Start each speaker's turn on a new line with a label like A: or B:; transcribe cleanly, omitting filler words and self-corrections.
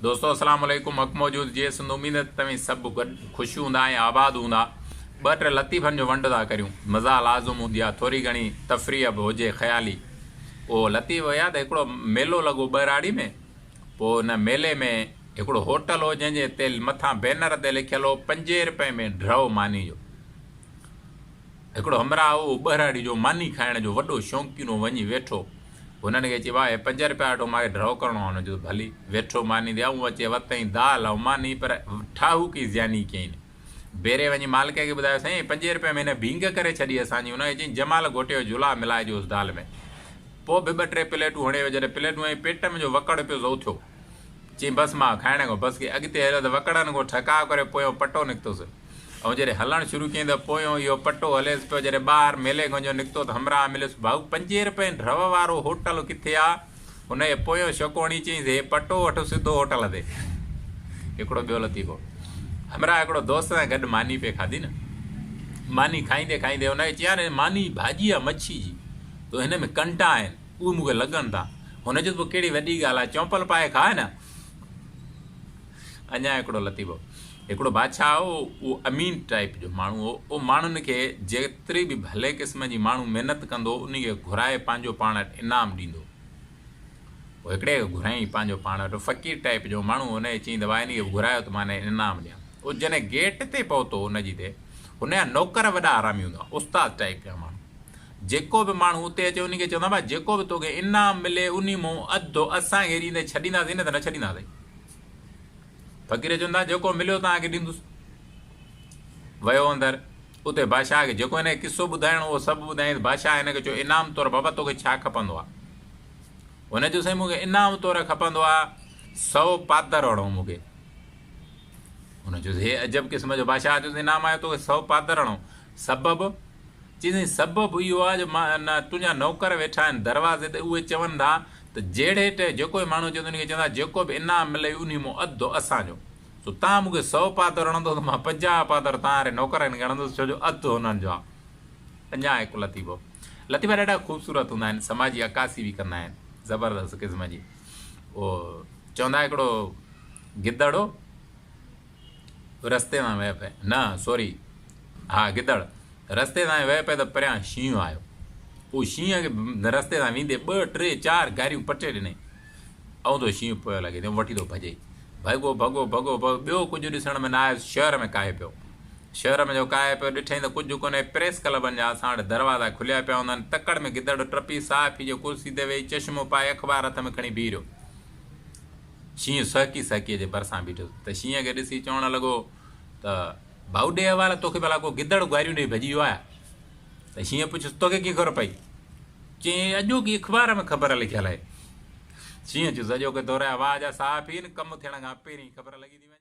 A: دوستو اسلام عليڪم حق موجود جي سنڌ اميد ته توهين سڀ گڏ خوش هوندا ۽ آباد هوندا. ٻه ٽي لطيفن جو ونڊ ٿا ڪريون. مزاح لازم هوندي آ ٿوري گهڻي تفريح به هجي خيالي. اهو لطيف هيا ته هڪڙو ميلو لڳو ٻهراڙي ۾ پوء ان ميلي ۾ هڪڙو هوٽل هو جنهن جي تي مٿان بينر تي لکيل هو پنجين رپئي ۾ ڍرو ماني جو. هڪڙو همراهه هو، اهو ٻهراڙي جو ماني کائڻ جو وڏو شوقين هو، وڃي ويٺو. هنن کي چي، ڀاء هي پنج رپيا وٺو، مان کي ڍرو ڪرڻو آهي. هن چيو، ڀلي. ويٺو ماني تي، آئون اچي وتئين دال ۽ ماني، پر ٺاهوڪي زياني ڪيائين. بيري وڃي مالڪ کي ٻڌايو، سائين، هي پنجين رپئي ۾ هن ڀينگ ڪري ڇڏي اسان جي. هن کي چيائين، جمال گهوٽي جو جولاء ملائجوس دال ۾. پوء به ٻه ٽي پليٽون هڻي ويو. جڏهن پليٽون هنئي، پيٽ ۾ جو وڪڙ پيو سو اٿيو. چيائين، بس مان کائڻ کان بس ڪئي. اڳتي هليو ته وڪڙن کان ٺڪاء ڪري پويون پٽو نڪتس. ۽ جڏهن هلڻ شروع ڪيائين ته پويون اهو پٽو هليس پيو. جڏهن ٻاهر ميلي کان جو نڪتو ته همراهه مليس، ڀائو پنجين رپئين ڍرو وارو هوٽل ڪٿي آ؟ هن کي پويون شڪو هڻي چيائينس، هي پٽو وٺ سڌو هوٽل تي. هڪڙو ٻيو لطيفو. همراهه هڪڙو دوست سان گڏ ماني پئي کاڌي نه. ماني کائيندي کائيندي هن کي چيائين، يار ماني ڀاڄي آ مڇي جي ته هن ۾ ڪنڊا آهن، اهي مون کي لڳن ٿا. هن چيس، پوء ڪهڙي وڏي ڳالهه آ، چونپل پائي کاء نه. اڃا هڪڙو لطيفو. هڪڙو بادشاهه هو، اهو امين ٽائيپ جو ماڻهو هو. اهو ماڻهن کي جيتري به ڀلي قسم جي ماڻهو محنت ڪندو هو، انهي کي گهرائي پنهنجو پاڻ وٽ انعام ڏيندو هو. پوء هڪڙي کي گهرايائين پنهنجو پاڻ وٽ. فقير ٽائيپ جو ماڻهو هو، هن کي چيائين ته ڀاء انهي کي به گهرايو ته مان هن کي انعام ڏيان. اهو جڏهن گيٽ تي پهتو ان جي تي هن جا نوڪر وڏا حرامي هوندا هئا، استاد ٽائيپ جا ماڻهو. جيڪو به ماڻهو اتي اچي انهي کي چوندا ڀاء جيڪو به توکي انعام ملي انهي مون اڌ اسان کي ڏيندي ڇڏينداسين نه ته نه ڇڏينداسين. فقير چون ٿا جيڪو مليو توهان کي ڏيندس. ويو اندر، اتي بادشاهه کي جيڪو هن کي قصو ٻڌائڻو هو سڀ ٻڌايائين. بادشاهه هن کي چيو انعام طور بابا توکي ڇا کپندو آهي؟ هن چيو سائين مون کي انعام طور کپندو آهي سئو پادر هڻو مون کي. هن چيو هي عجب قسم جو بادشاهه چيو انعام آهي توکي سئو پادر هڻو. سبب؟ چيائين سبب اهو آهي جو مان تنهنجا نوڪر ويٺا آهن دروازي تي اهي چون ٿا ته جهڙي ٽه جيڪو به ماڻهو چوندو ان کي چوندا جيڪو به انعام ملئي انهي مون اڌ اسان جو. سو تان مون کي سئو پادر هڻندو ته مان 50 پادر تان واري نوڪرن کي هڻندس ڇو جو اڌ هنن جو آهي. اڃا هڪ لطيفو. لطيفا ڏاڍا خوبصورت هوندا آهن سماجي عڪاسي به ڪندا آهن زبردست قسم جي. اهو چوندا هڪڙو گدڙ هو. رستي تان وهي پئي نه سوري ها گدڙ رستي تان وهي پئي ته پريان شينهن آيو اهو شينهن کي رستي تان ويندي ٻه ٽي چار گاريون پٽي ڏنائين ۽ ٿو شينهن پويان لڳي ٿو وٺي ٿو ڀڄي ڀڳو ڀڳو ڀڳو ڀڳو ٻيو ڪجهه ڏسڻ ۾ نه آيس شهر ۾ ڪاهي پيو شهر ۾ جو ڪاهي پيو ڏٺائين ته ڪجهه ڪونهي پريس ڪلبن جا اسان وٽ دروازا کليا پيا هوندا آهن تڪڙ ۾ گدڙ ٽپي صحافي جي ڪرسي تي ويهي چشمو پائي اخبار هٿ ۾ کڻي بيهي رهيو شينهن سهڪي سهڪي جي ڀرسان بيٺو ته شينهن کي ڏسي چوڻ لڳو ته ڀائو ڏي احوال توکي ڀلا ڪو گدڙ گاريون ڏئي ڀڄي ويو آهي؟ ته شينهن پڇيس توکي ڪيئن خبر پئي؟ چيائين اڄوڪي اخبار ۾ خبر لکيل آهي. شينهن چيس اڄوڪي دور جا واهه جا صحافي آهن ڪم ٿيڻ کان پهرين خبر لڳي ٿي وڃي.